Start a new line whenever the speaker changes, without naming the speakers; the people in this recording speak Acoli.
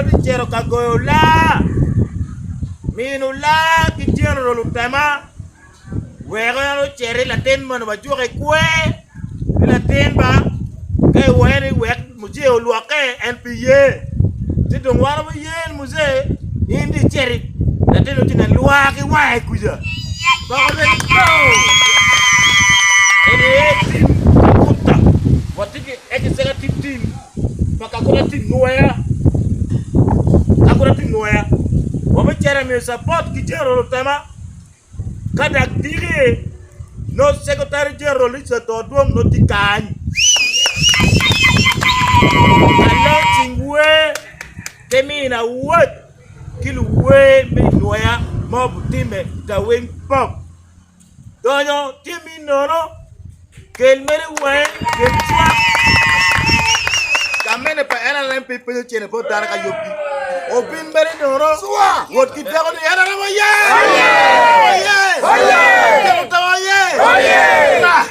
ma tye cito ka goyo laa, mino laa ki general otema wek en ociti latin moni wajuke kwer ni latin ba ka iwaco ni wek mujee olwokke en pe ye ci dong wan waye ni mujee in dong iciti latin dong tye ka lwar ki wange kuca dok bene eni aye tim kakuta watye ki executive team pa kakuta team nwoya kakuta team nwoya wabicito amiyo support ki general otema. Ka dok diki, nongo Secretary General Richard Todwong nongo tye kany ka launching wer ki mino award ki luwer me nwoya ma obitimme i Taweng Pub. Donyo tye me nono. Kel mere weng, kel cwak. Kamene pa NRM pe penyo cene bot dano ka yubgi. Obin mere nono, wot ki teko ni NRM oye! Oye! Oye! Teko teko oye!